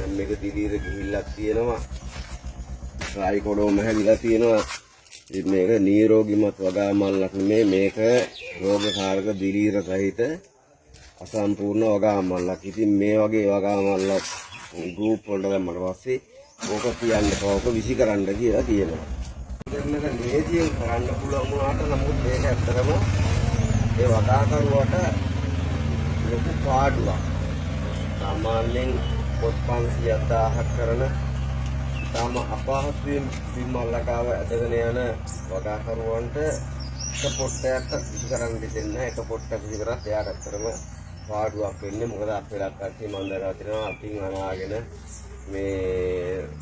දැන් මේක දිලීර ගිහිල්ලක් තියෙනවා. ට්‍රයිකොඩෝම හැදිලා තියෙනවා. ඉතින් මේක නිරෝගිමත් වගා මල්ලක් නෙමෙයි, මේක රෝගකාරක දිලීර සහිත අසම්පූර්ණ වගා මල්ලක්. ඉතින් මේ වගේ වගා මල්ලක් ගෲප් වලට දැම්මට පස්සේ ඕක තියන්න එපා, ඕක විසි කරන්න කියලා කියනවා. කරන එක ලේසියෙන් කරන්න පුළුවන් වුණාට, නමුත් මේක ඇත්තටම ඒ වගාකරුවට ලොකු පාඩුවක්. සාමාන්‍යයෙන් පොත් 500ක් 1000ක් කරන තාම අපහසුයෙන් බිම් මල්ලකාව ඇදගෙන යන වගාකරුවන්ට එක පොට්ටයක්වත් විසි කරන්න දෙන්නේ නැහැ. එක පොට්ටක් විසි කරත් එයාට ඇත්තටම පාඩුවක් වෙන්නේ. මොකද අපේ කට්ටිය මම දැකලා තියෙනවා අතින් අනාගෙන මේ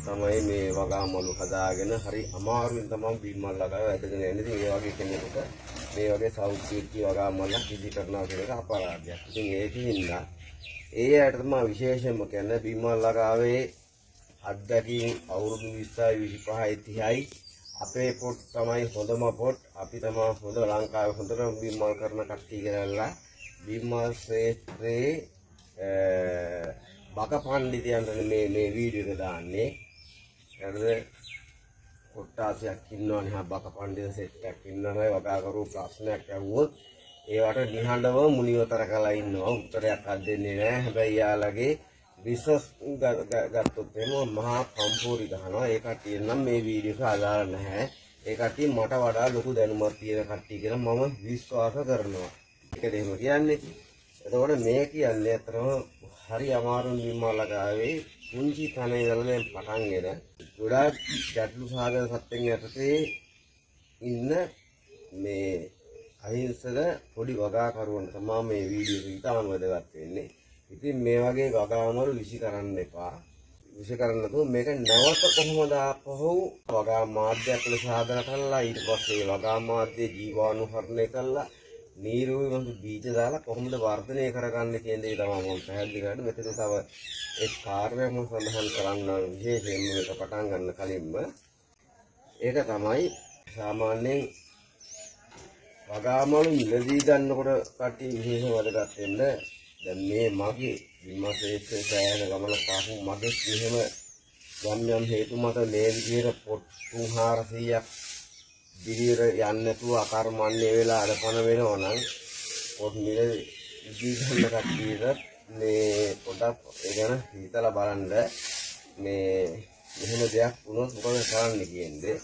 තමයි මේ වගා මලු හදාගෙන හරි අමාරුවෙන් තමයි බිම් මල්ලකාව ඇදගෙන යන්නේ. ඉතින් ඒ වගේ කෙනෙකුට මේ වගේ සෞඛ්‍ය වගා මල්ලක් විසි කරනවා කියන එක අපරාධයක්. ඉතින් ඒකින්ද ඒ අයට තමයි විශේෂයෙන්ම කියන්නේ බිම් මල්ලකාවේ අත්දැකීම් අවුරුදු 20යි 25යි 30යි අපේ පොට් තමයි හොඳම පොට්. අපි තමයි හොඳ ලංකාවේ හොඳටම බිම් මල් කරන කට්ටිය කියලා බිම් මල් ක්ෂේත්‍රයේ බක පණ්ඩිතයන්ට මේ මේ වීඩියෝ එක දාන්නේ. හරිද? කොට්ටාසයක් ඉන්නවනේ හා බක පණ්ඩිත සෙට් එකක් ඉන්නවනේ. වගාකරු ප්‍රශ්නයක් ඇහුවොත් ඒවට නිහඬව මුනිවතර කරලා ඉන්නවා. උත්තරයක් අත් දෙන්නේ නැහැ. හැබැයි යාළගේ බිස්නස් ගත්තොත් එහෙම මහා පම්පෝරි ගහනවා. ඒ කට්ටිය නම් මේ වීඩියෝ එක අදාළ නැහැ. ඒ කට්ටිය මට වඩා ලොකු දැනුමක් තියෙන කට්ටිය කියලා මම විශ්වාස කරනවා. ඒකද එහෙම කියන්නේ. එතකොට මේ කියන්නේ අතරම හරි අමාරු නිර්මාණකාවේ පුංචි තන ඉඳලා දැන් පටන්ගෙන ගොඩාක් ගැටලු සහගත සත්‍යයන් යටතේ ඉන්න මේ අහිංසක පොඩි වගාකරුවන් තමයි මේ වීඩියෝ එක ඉතාම වැදගත් වෙන්නේ. ඉතින් මේ වගේ වගාමලු විසි කරන්න එපා. විසි කරන්න නැතුව මේක නැවත කොහොමද ආපහු වගා මාධ්‍යයක් ලෙස හදලා කරලා ඊට පස්සේ වගා මාධ්‍ය ජීවාණුහරණය කරලා නිරෝගී බීජ දාලා කොහොමද වර්ධනය කරගන්නේ කියන දේ තමයි මම පැහැදිලි කරන්නේ. මෙතන තව එක් කාරණයක් මම සඳහන් කරන්න විශේෂයෙන්ම මේක පටන් ගන්න කලින්ම. ඒක තමයි සාමාන්‍යයෙන් වගාමලු මිලදී ගන්නකොට කට්ටිය විශේෂ වැදගත් වෙන්න. දැන් මේ මගේ විමර්ශනයේ සෑහෙන ගමනක් ආපු මගේ මෙහෙම යම් යම් හේතු මත මේ විදිහට පොට් 300-400ක් දිලිර යන්නේ නැතුව අකර්මණ්‍ය වෙලා අඩපණ වෙනවා නම් පොට් මිල දී ගන්න කට්ටියට මේ පොඩක් ඒ ගැන හිතලා බලන්න, මේ මෙහෙම දෙයක් වුණොත් මොකද කරන්න කියන්නේ.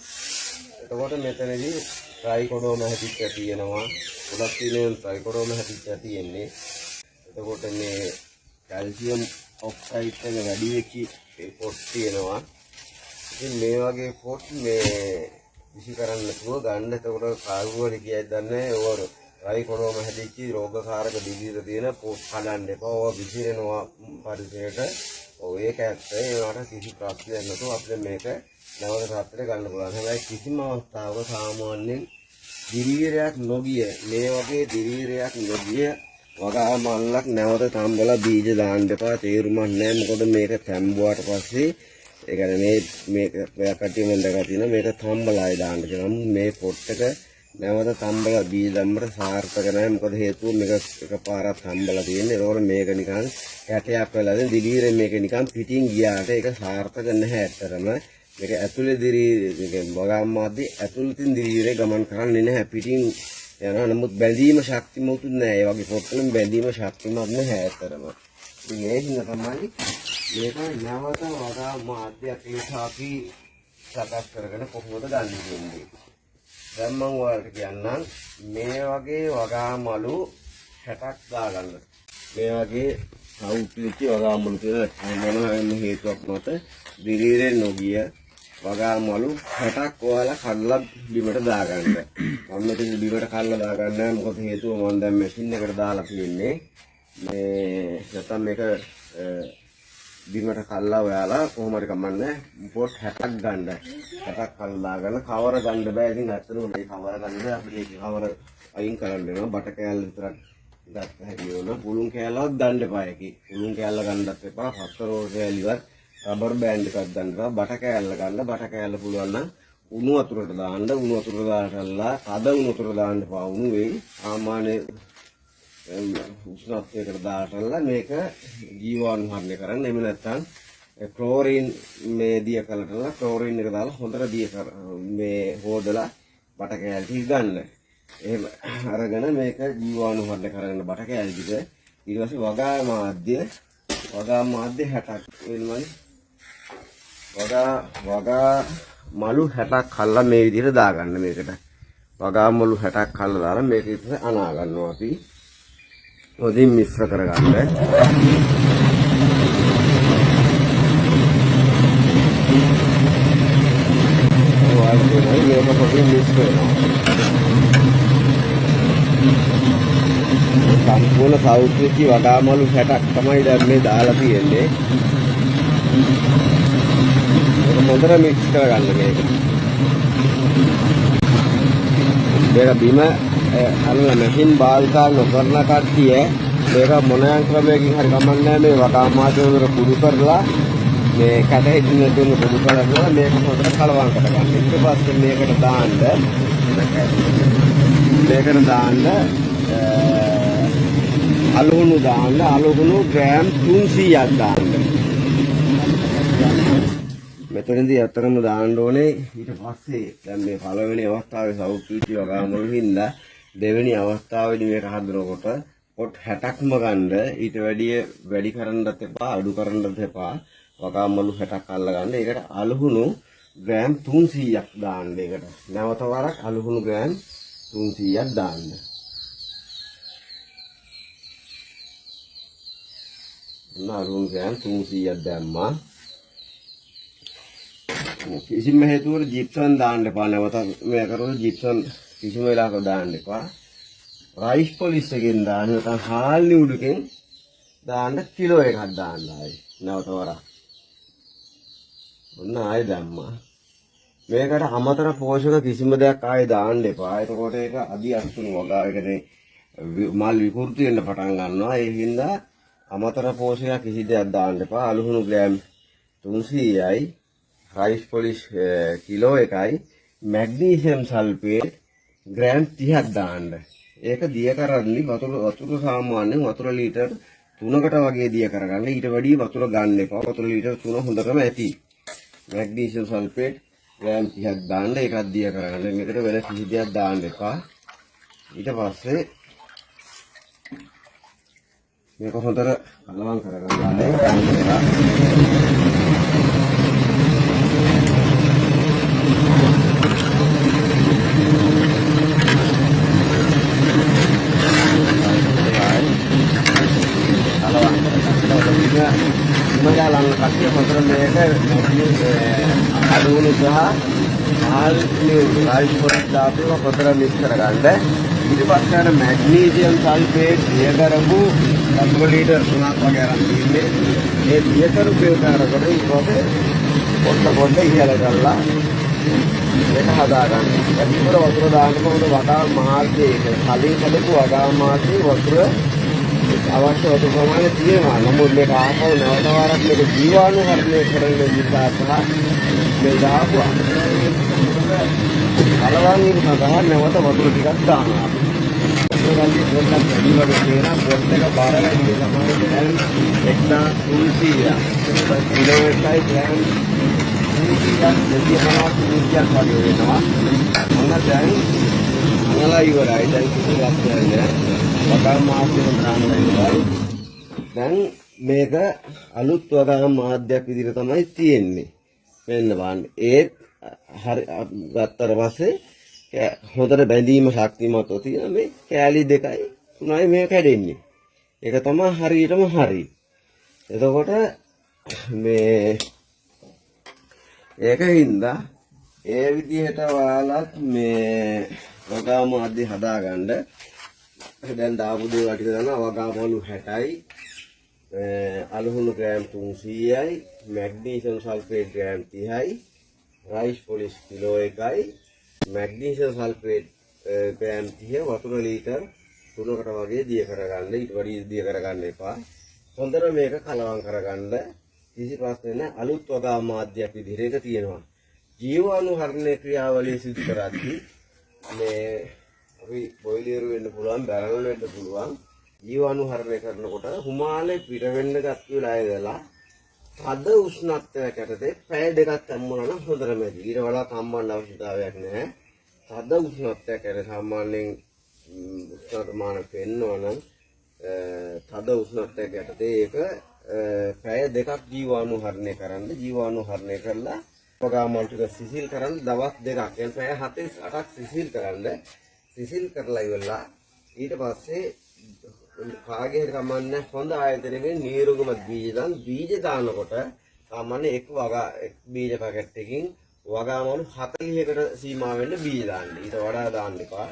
එතකොට මෙතනදී ට්‍රයිකොඩෝම හැදිච්ච තියෙනවා. ගොඩක් තියෙන ට්‍රයිකොඩෝම හැදිච්ච තියෙන්නේ. එතකොට මේ කැල්සියම් ඔක්සයිඩ් එක වැඩි වෙච්ච ඒ පොට් තියෙනවා. ඉතින් මේ වගේ පොට් මේ විසි කරන්න නැතුව ගන්න. එතකොට කවුරු හරි කියයි දන්නේ නැහැ. ඔය ට්‍රයිකොඩෝම හැදිච්ච රෝගකාරක දිලීර තියෙන පොට් කඩන්න එපා. ඕවා විසිරෙනවා පරිසරයට. ඔව්, ඒක ඇත්ත. ඒවට කිසි ප්‍රශ්නයක් නැතුව අපිට මේක නැවත තත්ත්වයට ගන්න පුළුවන්. හැබැයි කිසිම අවස්ථාවක සාමාන්‍යයෙන් දිලීරයක් නොගිය, මේ වගේ දිලීරයක් නොගිය වගා මල්ලක් නැවත තම්බලා බීජ දාන්න එපා. තේරුමක් නැහැ. මොකද මේක තැඹුවාට පස්සේ, ඒ කියන්නේ මේ මේක ඔය කට්ටිය මම දැකලා තියෙනවා මේක තම්බලා ආයෙ දාන්න කියලා. නමුත් මේ පොට් එක නැවත තම්බලා බීජ දැම්මට සාර්ථක නැහැ. මොකද හේතුව මේක එකපාරක් තම්බලා තියෙන්නේ. ඒකෝර මේක නිකන් කැටයක් වෙලා දැන් දිලීරෙන් මේක නිකන් පිටින් ගියාට ඒක සාර්ථක නැහැ ඇත්තටම. මේක ඇතුලේ දිලී මේක වගා මාධ්‍ය ඇතුළතින් දිලීරේ ගමන් කරන්නේ නැහැ. පිටින් යනවා. නමුත් බැඳීම ශක්තිමත් නෑ. ඒ වගේ පොට් වලින් බැඳීම ශක්තිමත් නැහැ ඇත්තටම. ඉතින් ඒ හින්දා තමයි මේක නැවත වගා මාධ්‍යයක් ලෙස අපි සකස් කරගෙන කොහොමද ගන්න කියන්නේ. දැන් මම ඔයාලට කියන්නම් මේ වගේ වගා මලු 60ක් දාගන්න. මේ වගේ සවුත් වෙච්ච වගා මලු තියෙන මොන හේතුවක් මත දිලීරේ නොගිය වගා මලු 60ක් ඔයාලා කඩලා බිමට දාගන්න. මම මෙතන බිමට කඩලා දාගන්න නෑ. මොකද හේතුව මම දැන් මැෂින් එකට දාලා තියෙන්නේ. මේ නැත්තම් මේක බිමට කල්ලා ඔයාලා කොහොම හරි කමන්නේ පොට් 60ක් ගන්න. 60ක් කල්ලා දාගන්න. කවර ගන්න බෑ. ඉතින් ඇත්තටම මේ කවර ගන්න බෑ. අපිට ඒක කවර අයින් කරන්න වෙනවා. බට කෑල්ල විතරක් ගත්ත හැකි වෙනවා. පුළුන් කෑල්ලවත් ගන්න එපා ඒකේ. පුළුන් කෑල්ල ගන්නත් එපා. පත්තර කෑලිවත් රබර් බෑන්ඩ් එකක් ගන්න එපා. බට කෑල්ල ගන්න. බට කෑල්ල පුළුවන් නම් උණු වතුරට දාන්න. උණු වතුරට දාලා, තද උණු වතුරට දාන්න එපා. උණු වෙයි. සාමාන්‍ය උෂ්ණත්වයකට දාලා මේක ජීවාණුහරණය කරන්න. එහෙම නැත්නම් ක්ලෝරින් මේ දිය කරලා ක්ලෝරින් එක දාලා හොඳට දිය කර මේ හොදලා බට කෑලි ටික ගන්න. එහෙම අරගෙන මේක ජීවාණුහරණය කරගෙන බට කෑලි ටික ඊට පස්සේ වගා මාධ්‍ය 60ක් වෙනවනේ. වගා වගා මලු 60ක් කල්ලා මේ විදිහට දාගන්න මේකට. වගා මලු 60ක් කල්ලා දාලා මේක ඉතින් අනා ගන්නවා අපි. හොඳින් මිශ්‍ර කරගන්න. ඔයාලා මේක හොඳින් මිශ්‍ර වෙනවා. සම්පූර්ණ සෞඛ්‍ය වගා මලු 60ක් තමයි දැන් මේ දාලා තියෙන්නේ. ඒක හොඳට මික්ස් කරගන්න මේක. මේක බිම අරලා මැෂින් භාවිතා නොකරන කට්ටිය මේක මොනයන් ක්‍රමයකින් හරි කමක් නැහැ මේ වගා මාධ්‍ය වල කුඩු කරලා මේ කැට හිටින තුන කුඩු කරලා මේක හොඳට කලවම් කරගන්න. ඊට පස්සේ මේකට දාන්න අලුහුණු දාන්න, අලුහුණු ග්‍රෑම් 300ක් දාන්න. මෙතනදී අතරම දාන්න ඕනේ. ඊට පස්සේ දැන් මේ පළවෙනි අවස්ථාවේ සෞඛ්‍ය වගාමලු හින්දා දෙවෙනි අවස්ථාවේදී මේක හදනකොට පොට් 60ක්ම ගන්න. ඊට වැඩිය වැඩි කරන්නත් එපා, අඩු කරන්නත් එපා. වගාමලු 60ක් අල්ල ගන්න. ඒකට අලුහුණු ග්‍රෑම් 300ක් දාන්න. ඒකට නැවත වරක් අලුහුණු ග්‍රෑම් 300ක් දාන්න. ඔන්න අලුහුණු ග්‍රෑම් 300ක් දැම්මා. කිසිම හේතුවකට ජිප්සම් දාන්න එපා. නැවත මේ කරොත් ජිප්සම් කිසිම වෙලාවක දාන්න එපා. රයිස් පොලිස් එකෙන් දාන්න නැත්නම් හාල් නිවුඩුකෙන් දාන්න කිලෝ එකක් දාන්න ආයේ නැවත වරක්. ඔන්න ආයේ දැම්මා. මේකට අමතර පෝෂක කිසිම දෙයක් ආයේ දාන්න එපා. එතකොට ඒක අදි අස්තුණු වගා ඒකනේ මල් විකෘති වෙන්න පටන් ගන්නවා. ඒ හින්දා අමතර පෝෂකයක් කිසි දෙයක් දාන්න එපා. අලුහුණු ග්‍රෑම් 300යි, රයිස් පොලිෂ් කිලෝ එකයි, මැග්නීසියම් සල්ෆේට් ග්‍රෑම් 30ක් දාන්න. ඒක දිය කරන්නේ වතුර වතුර සාමාන්‍යයෙන් වතුර ලීටර් 3කට වගේ දිය කරගන්න. ඊට වැඩි වතුර ගන්න එපා. වතුර ලීටර් 3 හොඳටම ඇති. මැග්නීසියම් සල්ෆේට් ග්‍රෑම් 30ක් දාන්න. ඒකත් දිය කරගන්න. මේකට වෙන කිසි දෙයක් දාන්න එපා. ඊට පස්සේ මේක හොඳට කලවම් කරගන්න ආයේ. කලවම් කරගන්න. බිම ගාලන්න කට්ටිය හොඳට මේක අඩුණු සහ හාල් රයිස් පොඩි දාපුව හොඳට මික්ස් කරගන්න. ඊට පස්සේ අර මැග්නීසියම් සල්ෆේට් දිය කරපු වතුර ලීටර් 3ක් වගේ අරන් තින්නේ. ඒ දිය කරපු එක අරගෙන ඊට පස්සේ පොඩ පොඩ ඉහළ කරලා මේක හදාගන්න. වැඩිපුර වතුර දාන්නකොට වගා මාර්ගයේ කලින් හදපු වගා මාර්ගයේ වතුර අවශ්‍ය වතුර ප්‍රමාණය තියෙනවා. නමුත් මේක ආපහු නැවත වරක් මේක ජීවාණුහරණය කරන නිසා සහ මේ දාපු කලවම් වීම සඳහා නැවත වතුර ටිකක් දානවා. වතුර ගන්නේ පොඩ්ඩක් වැඩි වගේ තියෙනවා. පොට් එක බර වැඩි තමයි ග්‍රෑම් 1300. කිලෝ එකයි ග්‍රෑම් 300ක් 250 300ක් වගේ වෙනවා. ඔන්න දැන් අනලා ඉවරයි. දැන් කිසි ප්‍රශ්නයක් නෑ. වගා මාධ්‍ය හොඳට ඉවරයි. දැන් මේක අලුත් වගා මාධ්‍යයක් විදිහට තමයි තියෙන්නේ. මෙන්න බලන්න. ඒත් හරි ගත්තට පස්සේ හොඳට බැඳීම ශක්තිමත්ව තියෙන මේ කෑලි 2යි 3යි මේ කැඩෙන්නේ. ඒක තමයි හරියටම හරි. එතකොට මේ ඒක හින්දා ඒ විදිහට ඔයාලත් මේ වගා මාධ්‍ය හදාගන්න. දැන් දාපු දේවල් ටික දන්නවා. වගා මලු 60යි, අලුහුණු ග්‍රෑම් 300යි, මැග්නීසියම් සල්ෆේට් ග්‍රෑම් 30යි, රයිස් පොලිෂ් කිලෝ 1යි, මැග්නීසියම් සල්ෆේට් ග්‍රෑම් 30 වතුර ලීටර් 3කට වගේ දිය කරගන්න. ඊට වැඩි දිය කරගන්න එපා. හොඳට මේක කලවම් කරගන්න. කිසි ප්‍රශ්නයක් නැහැ. අලුත් වගා මාධ්‍යයක් විදිහට ඒක තියෙනවා. ජීවාණුහරණය ක්‍රියාවලිය සිදු කරද්දී මේ අපි බොයිලියර් වෙන්න පුළුවන්, බැරල් වෙන්න පුළුවන්. ජීවාණුහරණය කරනකොට හුමාලේ පිට වෙන්න ගත්ත වෙලාවේ ඉඳලා තද උෂ්ණත්වයක් යටතේ පැය දෙකක් තැම්බුණා නම් හොඳටම ඇති. ඊට වඩා තම්බන්න අවශ්‍යතාවයක් නැහැ. තද උෂ්ණත්වයක් යටතේ සාමාන්‍යයෙන් උෂ්ණත්වමාන පෙන්වනවා නම් තද උෂ්ණත්වයක් යටතේ ඒක පැය දෙකක් ජීවාණුහරණය කරන්න. ජීවාණුහරණය කරලා වගාමල් ටික සිසිල් කරන්න දවස් දෙකක්. يعني පැය 48ක් සිසිල් කරන්න. සිසිල් කරලා ඉවරලා ඊට පස්සේ කාගේ හරි කමන්නේ හොඳ ආයතනයකින් නිරෝගමත් බීජ දාන. බීජ දානකොට සාමාන්‍ය එක් වගා එක් බීජ පැකට් එකකින් වගාමලු 40කට සීමා වෙන්න බීජ දාන්න. ඊට වඩා දාන්න එපා.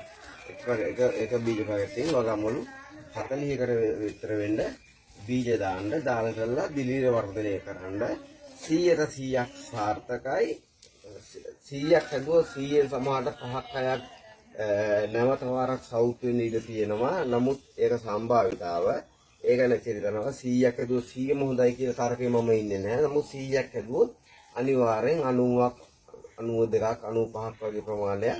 එක එක බීජ පැකට් එකකින් වගාමලු 40කට විතර වෙන්න බීජ දාන්න. දාලා කරලා දිලීර වර්ධනය කරන්න. 100ට 100ක් සාර්ථකයි. 100ක් හැදුවොත් 100න් සමහරට 5ක් 6ක් නැවත වාරක් සවුත් වෙන්න ඉඩ තියෙනවා. නමුත් ඒක සම්භාවිතාව. ඒ ගැන හිතනවා 100ක් හැදුවොත් 100ම හොඳයි කියලා තර්කේ මම ඉන්නේ නැහැ. නමුත් 100ක් හැදුවොත් අනිවාර්යෙන් 90ක් 92ක් 95ක් වගේ ප්‍රමාණයක්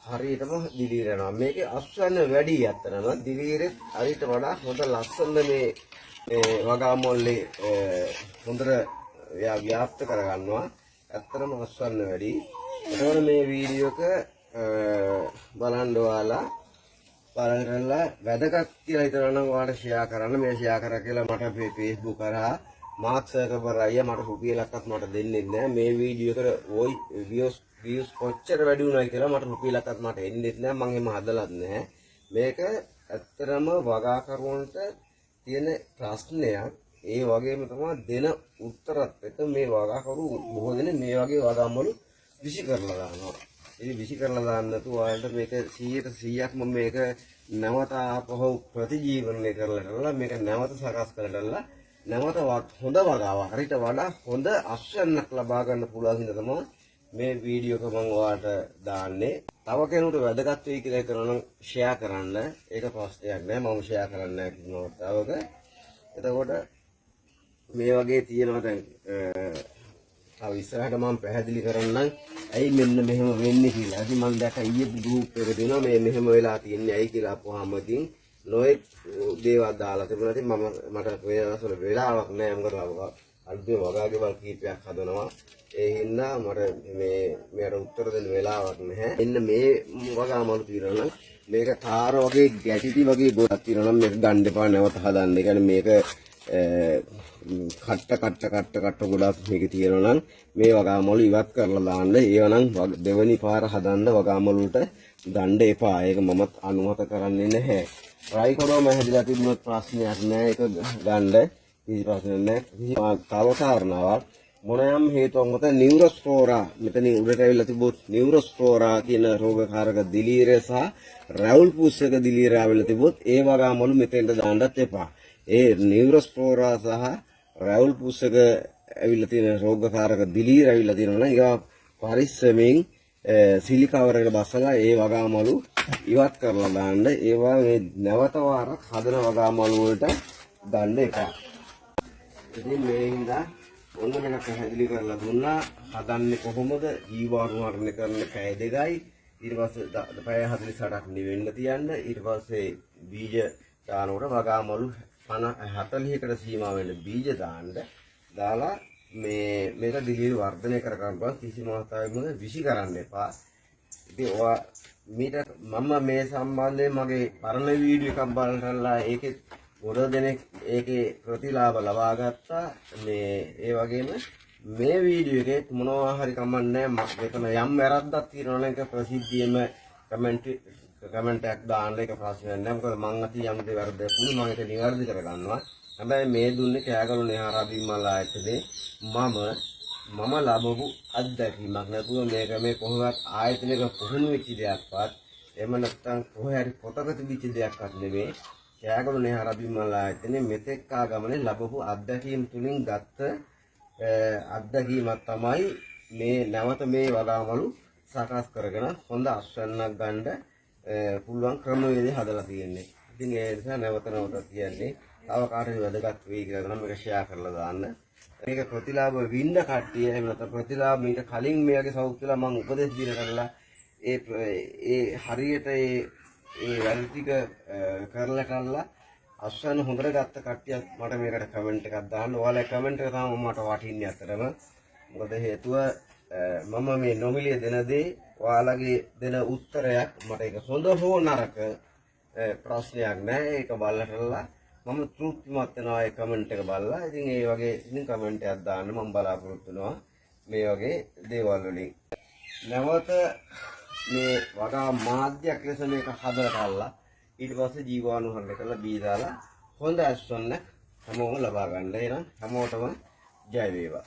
හරියටම දිලීර යනවා. මේකේ අස්වැන්න වැඩි ඇත්තටම. දිලීරෙත් හරියට වඩා හොඳ ලස්සන මේ වගා මොල්ලේ හොඳට ව්‍යාප්ත කරගන්නවා. ඇත්තටම අස්වැන්න වැඩි. එතකොට මේ වීඩියෝ එක බලන්න ඔයාලා බලන් කරලා වැදගත් කියලා හිතනවා නම් ඔයාලට ෂෙයා කරන්න. මේ ෂෙයා කරා කියලා මට Facebook කරා මාක් සකර්බර්ග් අයියා මට රුපියලක්වත් මට දෙන්නේ නැහැ. මේ වීඩියෝ එකට වොයිස් වීව්ස් කොච්චර වැඩි වුණා කියලා මට රුපියලක්වත් මට එන්නේ නැහැ. මං එහෙම හදලත් නැහැ. මේක ඇත්තටම වගාකරුවන්ට තියෙන ප්‍රශ්නයක්. ඒ වගේම තමයි දෙන උත්තරත් එක මේ වගාකරු බොහෝ දෙනෙක් මේ වගේ වගාමලු විසි කරලා දානවා. ඉතින් විසි කරලා දාන්න නැතුව ඔයාලට මේක 100%ක්ම මේක නැවත ආපහු ප්‍රතිජීවනය කරලා කරලා මේක නැවත සකස් කරලා නැවත හොඳ වගාවක් හරියට වඩා හොඳ අස්වැන්නක් ලබා ගන්න පුළුවන් හින්දා තමයි මේ වීඩියෝ එක මම ඔයාලට දාන්නේ. තව කෙනෙකුට වැදගත් වෙයි කියලා හිතනවා නම් ෂෙයා කරන්න. ඒක ප්‍රශ්නයක් නෑ. මම ෂෙයා කරන්නේ නෑ කිසිම අවස්ථාවක. එතකොට මේ වගේ තියෙනවා දැන් තව ඉස්සරහට මම පැහැදිලි කරන්නම් ඇයි මෙන්න මෙහෙම වෙන්නේ කියලා. ඉතින් මම දැක්ක ඊයේ ගෲප් එක තියෙනවා මේ මෙහෙම වෙලා තියෙන්නේ ඇයි කියලා අපුවාම ඉතින් නොයෙක් දේවල් දාලා තිබුණා. ඉතින් මට මේ දවස්වල වෙලාවක් නෑ. මොකද අලුතෙන් වගාගෙවල් කීපයක් හදනවා. ඒ හින්දා මට මේ මෙයාට උත්තර දෙන්න වෙලාවක් නැහැ. එන්න මේ වගාමලු තියෙනවා නම් මේක තාර වගේ ගැටිටි වගේ ගොඩක් තියෙනවා නම් මේක ගන්න එපා නැවත හදන්න. ඒ කියන්නේ මේක කට්ට කට්ට කට්ට කට්ට ගොඩක් මේකේ තියෙනවා නම් මේ වගාමලු ඉවත් කරලා දාන්න. ඒවා නම් දෙවෙනි පාර හදන්න වගාමලු වලට ගන්න එපා. ඒක මමත් අනුමත කරන්නේ නැහැ. රයිකොඩෝම හැදිලා තිබුණොත් ප්‍රශ්නයක් නෑ. ඒක ගන්න කිසි ප්‍රශ්නයක් නෑ. තව කාරණාවක්, මොනයම් හේතුවක් මත නියුරොස්පෝරා මෙතනින් උඩට ඇවිල්ලා තිබුත් නියුරොස්පෝරා කියන රෝගකාරක දිලීරය සහ රැවුල් පුස්සක දිලීරය ඇවිල්ලා තිබුත් ඒ වගාමලු මෙතෙන්ට දාන්නත් එපා. ඒ නියුරොස්පෝරා සහ රැවුල් පුස්සක ඇවිල්ලා තියෙන රෝගකාරක දිලීර ඇවිල්ලා තියෙනවා නම් ඒවා පරිස්සමෙන් සිලිකවර් එකට බස්සලා ඒ වගාමලු ඉවත් කරලා දාන්න. ඒවා මේ නැවත වාරක් හදන වගාමලු වලට ගන්න එපා. ඉතින් මේ හින්දා ඔන්න මේක පැහැදිලි කරලා දුන්නා. හදන්නේ කොහොමද? ජීවාණුහරණය කරන පැය දෙකයි. ඊට පස්සේ පැය 48ක් නිවෙන්න තියන්න. ඊට පස්සේ බීජ දානකොට වගාමලු 50 40කට සීමා වෙන බීජ දාන්න. දාලා මේ මේක දිලීර වර්ධනය කර ගන්න පුළුවන්. කිසිම අවස්ථාවකම විසි කරන්න එපා. ඉතින් ඔයා මීට මම මේ සම්බන්ධයෙන් මගේ පරණ වීඩියෝ එකක් බලලා ඒකේ ගොඩ දෙනෙක් ඒකේ ප්‍රතිලාභ ලබා ගත්තා. මේ ඒ වගේම මේ වීඩියෝ එකේ මොනවා හරි කමක් නැහැ, මෙතන යම් වැරද්දක් තියෙනවා නම් ඒක ප්‍රසිද්ධියෙම කමෙන්ට් කමෙන්ට් එකක් දාන්න. ඒක ප්‍රශ්නයක් නෑ. මොකද මං අතින් යම් දේ වැරද්දක් වුණා මං ඒක නිවැරදි කරගන්නවා. හැබැයි මේ දුන්නේ කෑගලු නෙහාරා බිම්මල් ආයතනයේ මම මම ලැබපු අත්දැකීමක් නැතුව මේක මේ කොහොමවත් ආයතනයක පුහුණු වෙච්ච දෙයක්වත් එහෙම නැත්නම් කොහේ හරි පොතක තිබිච්ච දෙයක්වත් නෙමෙයි. කෑගලු නෙහාරා බිම්මල් ආයතනයේ මෙතෙක් ආ ගමනේ ලැබපු අත්දැකීම් තුලින් ගත්ත අත්දැකීමක් තමයි මේ නැවත මේ වගාමලු සකස් කරගෙන හොඳ අස්වැන්නක් ගන්න පුළුවන් ක්‍රමවේදය හදලා තියෙන්නේ. ඉතින් ඒ නිසා නැවත නැවතත් කියන්නේ තව කාට හරි වැදගත් වෙයි කියලා නම් මේක ෂෙයා කරලා දාන්න. මේක ප්‍රතිලාභ වින්න කට්ටිය එහෙම නැත්නම් ප්‍රතිලාභ මීට කලින් මේ වගේ සවුත් වෙලා මං උපදෙස් දීලා කරලා ඒ ඒ හරියට ඒ ඒ වැඩ ටික කරලා කරලා අස්වැන්න හොඳට ගත්ත කට්ටියත් මට මේකට කමෙන්ට් එකක් දාන්න. ඔයාලා කමෙන්ට් එක තමයි මට වටින්නේ අතරම. මොකද හේතුව මම මේ නොමිලේ දෙන දේ ඔයාලගේ දෙන උත්තරයක් මට ඒක හොඳ හෝ නරක ප්‍රශ්නයක් නෑ. ඒක බලලා මම තෘප්තිමත් වෙනවා ඒ කමෙන්ට් එක බලලා. ඉතින් ඒ වගේ ඉතින් කමෙන්ට් එකක් දාන්න මම බලාපොරොත්තු වෙනවා මේ වගේ දේවල් වලින්. නැවත මේ වගා මාධ්‍යයක් ලෙස මේක හදලා කරලා ඊට පස්සේ ජීවාණුහරණය කරලා බී දාලා හොඳ අස්වැන්න හැමෝම ලබා ගන්න. එහෙනම් හැමෝටම ජය වේවා.